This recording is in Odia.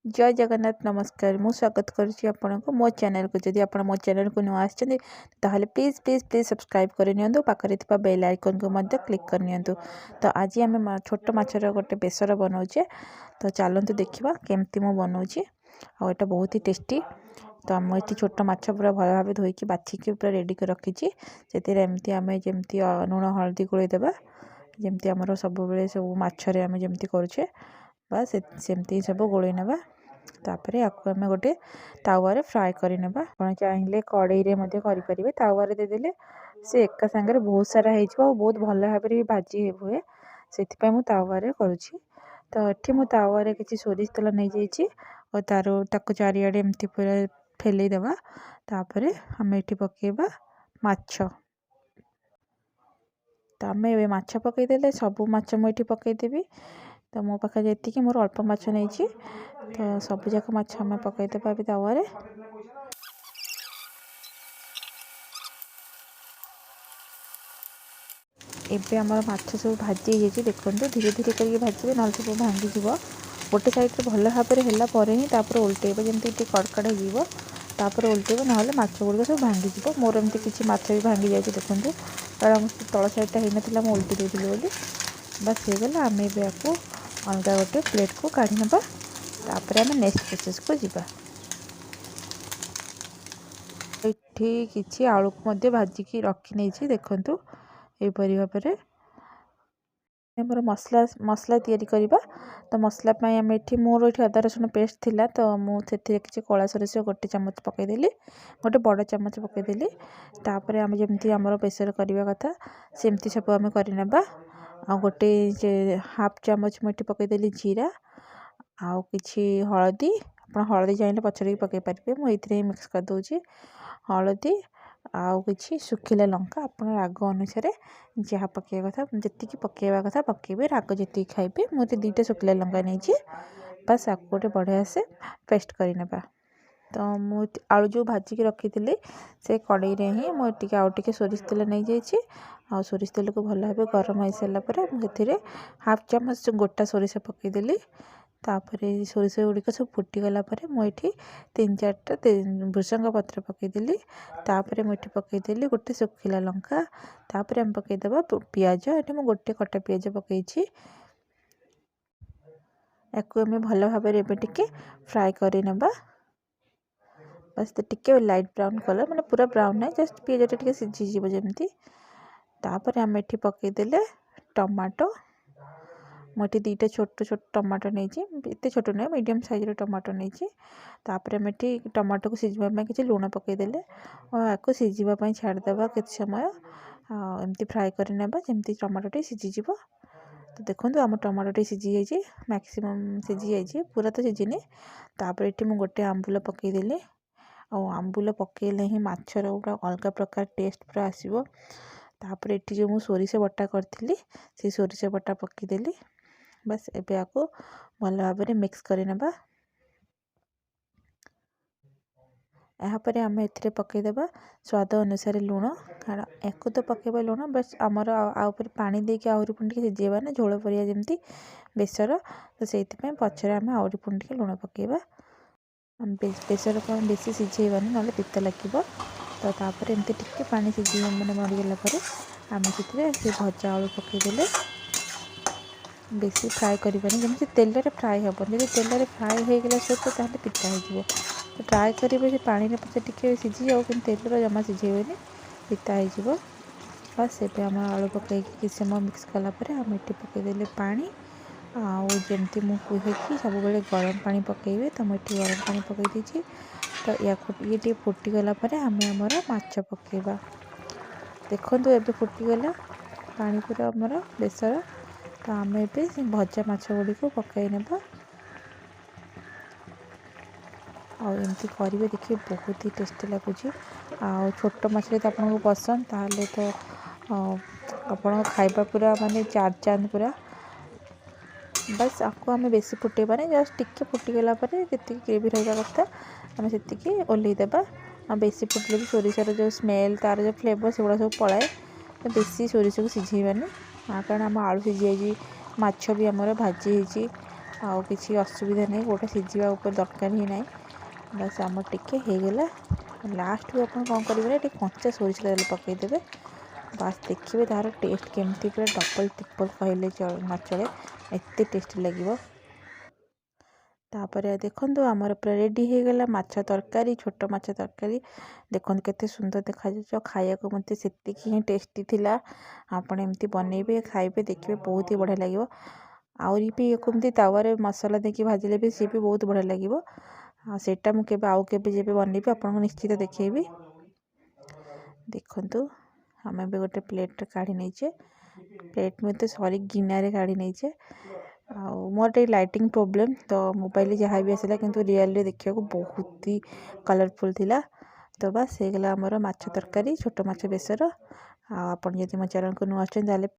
ଜୟ ଜଗନ୍ନାଥ, ନମସ୍କାର। ମୁଁ ସ୍ୱାଗତ କରୁଛି ଆପଣଙ୍କୁ ମୋ ଚ୍ୟାନେଲକୁ। ଯଦି ଆପଣ ମୋ ଚ୍ୟାନେଲକୁ ନୂଆ ଆସିଛନ୍ତି, ତାହେଲେ ପ୍ଲିଜ୍ ପ୍ଲିଜ୍ ପ୍ଲିଜ୍ ସବସ୍କ୍ରାଇବ୍ କରିନିଅନ୍ତୁ। ପାଖରେ ଥିବା ବେଲ୍ ଆଇକନ୍କୁ ମଧ୍ୟ କ୍ଲିକ୍ କରିନିଅନ୍ତୁ। ତ ଆଜି ଆମେ ଛୋଟ ମାଛର ଗୋଟେ ବେସର ବନାଉଛେ। ତ ଚାଲନ୍ତୁ ଦେଖିବା କେମିତି ମୁଁ ବନାଉଛି, ଆଉ ଏଇଟା ବହୁତ ହି ଟେଷ୍ଟି। ତ ମୁଁ ଏଠି ଛୋଟ ମାଛ ପୁରା ଭଲ ଭାବେ ଧୋଇକି, ବାଛିକି ପୁରା ରେଡ଼ି କରି ରଖିଛି। ସେଥିରେ ଏମିତି ଆମେ ଯେମିତି ଲୁଣ ହଳଦୀ ଗୋଳେଇ ଦେବା, ଯେମିତି ଆମର ସବୁବେଳେ ସବୁ ମାଛରେ ଆମେ ଯେମିତି କରୁଛେ, ବାସ୍ ସେମିତି ସବୁ ଗୋଳେଇ ନେବା। ତାପରେ ୟାକୁ ଆମେ ଗୋଟେ ତାୱାରେ ଫ୍ରାଏ କରିନେବା। ଆପଣ ଚାହିଁଲେ କଡ଼େଇରେ ମଧ୍ୟ କରିପାରିବେ। ତାୱାରେ ଦେଇଦେଲେ ସେ ଏକା ସାଙ୍ଗରେ ବହୁତ ସାରା ହେଇଯିବ ଆଉ ବହୁତ ଭଲ ଭାବରେ ବି ଭାଜି ହୁଏ। ସେଥିପାଇଁ ମୁଁ ତାୱାରେ କରୁଛି। ତ ଏଠି ମୁଁ ତାୱାରେ କିଛି ସୋରିଷ ତେଲ ନେଇଯାଇଛି ଆଉ ତାର ତାକୁ ଚାରିଆଡ଼େ ଏମିତି ପୁରା ଫେଲେଇ ଦେବା। ତାପରେ ଆମେ ଏଠି ପକାଇବା ମାଛ। ତ ଆମେ ଏବେ ମାଛ ପକାଇଦେଲେ। ସବୁ ମାଛ ମୁଁ ଏଠି ପକାଇଦେବି। ତ ମୋ ପାଖରେ ଯେତିକି, ମୋର ଅଳ୍ପ ମାଛ ନେଇଛି, ତ ସବୁଯାକ ମାଛ ଆମେ ପକାଇଦେବା ଏବେ ତାୱାରେ। ଏବେ ଆମର ମାଛ ସବୁ ଭାଜି ହେଇଯାଇଛି। ଦେଖନ୍ତୁ, ଧୀରେ ଧୀରେ କରିକି ଭାଜିବେ, ନହେଲେ ସବୁ ଭାଙ୍ଗିଯିବ। ଗୋଟେ ସାଇଡ଼୍ରେ ଭଲ ଭାବରେ ହେଲା ପରେ ହିଁ ତାପରେ ଓଲଟେଇବେ। ଯେମିତି ଟିକେ କଡ଼କଡ଼ ହେଇଯିବ, ତାପରେ ଓଲଟେଇବେ, ନହେଲେ ମାଛ ଗୁଡ଼ିକ ସବୁ ଭାଙ୍ଗିଯିବ। ମୋର ଏମିତି କିଛି ମାଛ ବି ଭାଙ୍ଗି ଯାଇଛି, ଦେଖନ୍ତୁ, କାରଣ ତଳ ସାଇଡ଼୍ଟା ହେଇନଥିଲା, ମୁଁ ଓଲଟି ଦେଇଥିଲି ବୋଲି। ବାସ୍, ହେଇଗଲା। ଆମେ ଏବେ ୟାକୁ ଅଲଗା ଗୋଟେ ପ୍ଲେଟ୍କୁ କାଢ଼ି ନେବା। ତାପରେ ଆମେ ନେକ୍ସଟ ପ୍ରୋସେସ୍କୁ ଯିବା। ଏଠି କିଛି ଆଳୁକୁ ମଧ୍ୟ ଭାଜିକି ରଖିନେଇଛି। ଦେଖନ୍ତୁ, ଏହିପରି ଭାବରେ ଆମର ମସଲା ତିଆରି କରିବା। ତ ମସଲା ପାଇଁ ଆମେ ଏଠି, ମୋର ଏଠି ଅଦା ରସୁଣ ପେଷ୍ଟ ଥିଲା, ତ ମୁଁ ସେଥିରେ କିଛି କଳା ସୋରିଷ ଗୋଟେ ଚାମଚ ପକାଇଦେଲି, ଗୋଟେ ବଡ଼ ଚାମଚ ପକାଇଦେଲି। ତାପରେ ଆମେ ଯେମିତି ଆମର ବେସର କରିବା କଥା, ସେମିତି ସବୁ ଆମେ କରିନେବା। ଆଉ ଗୋଟେ ହାଫ୍ ଚାମଚ ମୁଁ ଏଠି ପକାଇଦେଲି ଜିରା ଆଉ କିଛି ହଳଦୀ। ଆପଣ ହଳଦୀ ଚାହିଁଲେ ପଛରେ ବି ପକାଇ ପାରିବେ, ମୁଁ ଏଇଥିରେ ହିଁ ମିକ୍ସ କରିଦେଉଛି। ହଳଦୀ ଆଉ କିଛି ଶୁଖିଲା ଲଙ୍କା, ଆପଣ ରାଗ ଅନୁସାରେ ଯାହା ପକାଇବା କଥା, ଯେତିକି ପକାଇବା କଥା ପକାଇବେ, ରାଗ ଯେତିକି ଖାଇବେ। ମୁଁ ଏଠି 2ଟା ଶୁଖିଲା ଲଙ୍କା ନେଇଛି। ବାସ୍, ଆକୁ ଗୋଟେ ବଢ଼ିଆ ସେ ପେଷ୍ଟ କରିନେବା। ତ ମୁଁ ଆଳୁ ଯେଉଁ ଭାଜିକି ରଖିଥିଲି, ସେ କଡ଼େଇରେ ହିଁ ମୁଁ ଟିକେ ଆଉ ଟିକେ ସୋରିଷ ତେଲ ନେଇଯାଇଛି। ଆଉ ସୋରିଷ ତେଲକୁ ଭଲ ଭାବେ ଗରମ ହେଇସାରିଲା ପରେ ମୁଁ ସେଥିରେ ହାଫ୍ ଚାମଚ ଗୋଟା ସୋରିଷ ପକାଇଦେଲି। ତାପରେ ସୋରିଷ ଗୁଡ଼ିକ ସବୁ ଫୁଟିଗଲା ପରେ ମୁଁ ଏଠି ତିନି ଚାରିଟା ଭୃସଙ୍ଗ ପତ୍ର ପକାଇଦେଲି। ତାପରେ ମୁଁ ଏଠି ପକାଇଦେଲି ଗୋଟେ ଶୁଖିଲା ଲଙ୍କା। ତାପରେ ଆମେ ପକାଇଦେବା ପିଆଜ। ଏଠି ମୁଁ ଗୋଟେ କଟା ପିଆଜ ପକାଇଛି। ୟାକୁ ଆମେ ଭଲ ଭାବରେ ଏବେ ଟିକେ ଫ୍ରାଏ କରିନେବା। ବାସ୍, ଟିକେ ଲାଇଟ୍ ବ୍ରାଉନ୍ କଲର୍, ମାନେ ପୁରା ବ୍ରାଉନ୍ ନାହିଁ, ଜଷ୍ଟ ପିଆଜଟା ଟିକେ ସିଝିଯିବ ଯେମିତି। ତାପରେ ଆମେ ଏଠି ପକାଇଦେଲେ ଟମାଟୋ। ମୁଁ ଏଠି 2ଟା ଛୋଟ ଛୋଟ ଟମାଟୋ ନେଇଛି, ଏତେ ଛୋଟ ନୁହେଁ, ମିଡ଼ିୟମ୍ ସାଇଜ୍ର ଟମାଟୋ ନେଇଛି। ତାପରେ ଆମେ ଏଠି ଟମାଟୋକୁ ସିଝିବା ପାଇଁ କିଛି ଲୁଣ ପକାଇଦେଲେ ଆଉ ୟାକୁ ସିଝିବା ପାଇଁ ଛାଡ଼ିଦେବା କିଛି ସମୟ। ଆଉ ଏମିତି ଫ୍ରାଏ କରିନେବା ଯେମିତି ଟମାଟୋଟି ସିଝିଯିବ। ତ ଦେଖନ୍ତୁ, ଆମ ଟମାଟୋଟି ସିଝି ଯାଇଛି, ମ୍ୟାକ୍ସିମମ୍ ସିଝି ଯାଇଛି, ପୁରା ତ ସିଝିନି। ତାପରେ ଏଠି ମୁଁ ଗୋଟେ ଆମ୍ବୁଲ ପକାଇଦେଲି। ଆଉ ଆମ୍ବୁଲ ପକାଇଲେ ହିଁ ମାଛର ପୁରା ଅଲଗା ପ୍ରକାର ଟେଷ୍ଟ ପୁରା ଆସିବ। ତାପରେ ଏଠି ଯେଉଁ ମୁଁ ସୋରିଷ ବଟା କରିଥିଲି, ସେଇ ସୋରିଷ ବଟା ପକାଇଦେଲି। ବାସ୍, ଏବେ ୟାକୁ ଭଲ ଭାବରେ ମିକ୍ସ କରିନେବା। ଏହାପରେ ଆମେ ଏଥିରେ ପକାଇଦେବା ସ୍ୱାଦ ଅନୁସାରେ ଲୁଣ, କାରଣ ୟାକୁ ତ ପକାଇବା ଲୁଣ, ବାସ୍ ଆମର ଆଉ ଉପରେ ପାଣି ଦେଇକି ଆହୁରି ପୁଣି ଟିକେ ସିଝେଇବା ନା, ଝୋଳ ପରିକା ଯେମିତି ବେସର। ତ ସେଇଥିପାଇଁ ପଛରେ ଆମେ ଆହୁରି ପୁଣି ଟିକେ ଲୁଣ ପକାଇବା। ବେସରକୁ ଆମେ ବେଶୀ ସିଝେଇବାନି, ନହେଲେ ପିତା ଲାଗିବ। ତ ତାପରେ ଏମିତି ଟିକେ ପାଣି ସିଝି ମାନେ ମରିଗଲା ପରେ ଆମେ ସେଥିରେ ସେ ଭଜା ଆଳୁ ପକାଇଦେଲେ। ବେଶୀ ଫ୍ରାଏ କରିବାନି, ଯେମିତି ତେଲରେ ଫ୍ରାଏ ହେବନି। ଯଦି ତେଲରେ ଫ୍ରାଏ ହେଇଗଲା ସହିତ, ତାହେଲେ ପିତା ହେଇଯିବ। ତ ଟ୍ରାଏ କରିବେ ଯେ ପାଣିରେ ପଛେ ଟିକେ ସିଝିଯାଉ, କିନ୍ତୁ ତେଲରେ ଜମା ସିଝେଇବେନି, ପିତା ହେଇଯିବ। ବାସ୍, ଏବେ ଆମର ଆଳୁ ପକାଇକି କିଛି ସମୟ ମିକ୍ସ କଲା ପରେ ଆମେ ଏଠି ପକାଇଦେଲେ ପାଣି। ଆଉ ଯେମିତି ମୁଁ କୁହେ କି ସବୁବେଳେ ଗରମ ପାଣି ପକାଇବେ, ତ ମୁଁ ଏଠି ଗରମ ପାଣି ପକାଇ ଦେଇଛି। ତ ୟାକୁ ଇଏ ଟିକେ ଫୁଟିଗଲା ପରେ ଆମେ ଆମର ମାଛ ପକାଇବା। ଦେଖନ୍ତୁ, ଏବେ ଫୁଟିଗଲା ପାଣି ପୁରା ଆମର ବେସର। ତ ଆମେ ଏବେ ସେ ଭଜା ମାଛ ଗୁଡ଼ିକୁ ପକାଇ ନେବା। ଆଉ ଏମିତି କରିବେ, ଦେଖିବେ ବହୁତ ହି ଟେଷ୍ଟି ଲାଗୁଛି। ଆଉ ଛୋଟ ମାଛ ଯଦି ଆପଣଙ୍କୁ ପସନ୍ଦ, ତାହେଲେ ତ ଆପଣଙ୍କ ଖାଇବା ପୁରା ମାନେ ଚାର ଚାନ୍ଦ ପୁରା। ବାସ୍, ଆକୁ ଆମେ ବେଶୀ ଫୁଟେଇବାନି, ଜଷ୍ଟ ଟିକେ ଫୁଟିଗଲା ପରେ ଯେତିକି ଗ୍ରେଭି ରହିବା କଥା ଆମେ ସେତିକି ଓହ୍ଲେଇ ଦେବା। ଆଉ ବେଶୀ ଫୁଟିଲେ ବି ସୋରିଷର ଯେଉଁ ସ୍ମେଲ୍, ତା'ର ଯେଉଁ ଫ୍ଲେଭର୍, ସେଗୁଡ଼ା ସବୁ ପଳାଏ। ତ ବେଶୀ ସୋରିଷକୁ ସିଝେଇବାନି, କାରଣ ଆମ ଆଳୁ ସିଝି ଯାଇଛି, ମାଛ ବି ଆମର ଭାଜି ହେଇଛି। ଆଉ କିଛି ଅସୁବିଧା ନାହିଁ, କେଉଁଟା ସିଝିବା ଉପରେ ଦରକାର ହିଁ ନାହିଁ। ବାସ୍, ଆମର ଟିକେ ହେଇଗଲା। ଲାଷ୍ଟକୁ ଆପଣ କ'ଣ କରିବେ ନା ଟିକେ କଞ୍ଚା ସୋରିଷ ତେଲ ପକାଇଦେବେ। ବାସ୍, ଦେଖିବେ ତା'ର ଟେଷ୍ଟ କେମିତି ପୁରା ଡବଲ୍ ଟ୍ରିପଲ୍ କହିଲେ ନ ଚଳେ, ଏତେ ଟେଷ୍ଟି ଲାଗିବ। ତାପରେ ଦେଖନ୍ତୁ, ଆମର ପୁରା ରେଡ଼ି ହେଇଗଲା ମାଛ ତରକାରୀ, ଛୋଟ ମାଛ ତରକାରୀ। ଦେଖନ୍ତୁ କେତେ ସୁନ୍ଦର ଦେଖାଯାଉଛି ଆଉ ଖାଇବାକୁ ମଧ୍ୟ ସେତିକି ହିଁ ଟେଷ୍ଟି ଥିଲା। ଆପଣ ଏମିତି ବନେଇବେ, ଖାଇବେ, ଦେଖିବେ ବହୁତ ହି ବଢ଼ିଆ ଲାଗିବ। ଆହୁରି ବି ଏମିତି ତାୱାରେ ମସଲା ଦେଇକି ଭାଜିଲେ ବି ସିଏ ବି ବହୁତ ବଢ଼ିଆ ଲାଗିବ। ଆଉ ସେଇଟା ମୁଁ କେବେ ଆଉ କେବେ ଯେବେ ବନେଇବି, ଆପଣଙ୍କୁ ନିଶ୍ଚିତ ଦେଖେଇବି। ଦେଖନ୍ତୁ, ଆମେ ଏବେ ଗୋଟେ ପ୍ଲେଟ୍ରେ କାଢ଼ି ନେଇଛେ। ପ୍ଲେଟ୍ ମଧ୍ୟ, ସରି, ଗିନାରେ କାଢ଼ି ନେଇଛେ। ଆଉ ମୋର ଟିକେ ଲାଇଟିଂ ପ୍ରୋବ୍ଲେମ୍ ତ ମୋବାଇଲରେ ଯାହା ବି ଆସିଲା, କିନ୍ତୁ ରିଅଲ୍ରେ ଦେଖିବାକୁ ବହୁତ ହି କଲର୍ଫୁଲ୍ ଥିଲା। ତ ବାସ୍, ହେଇଗଲା ଆମର ମାଛ ତରକାରୀ, ଛୋଟ ମାଛ ବେସର। ଆଉ ଆପଣ ଯଦି ମୋ ଚ୍ୟାନେଲକୁ ନୂଆ ଆସୁଛନ୍ତି, ତାହେଲେ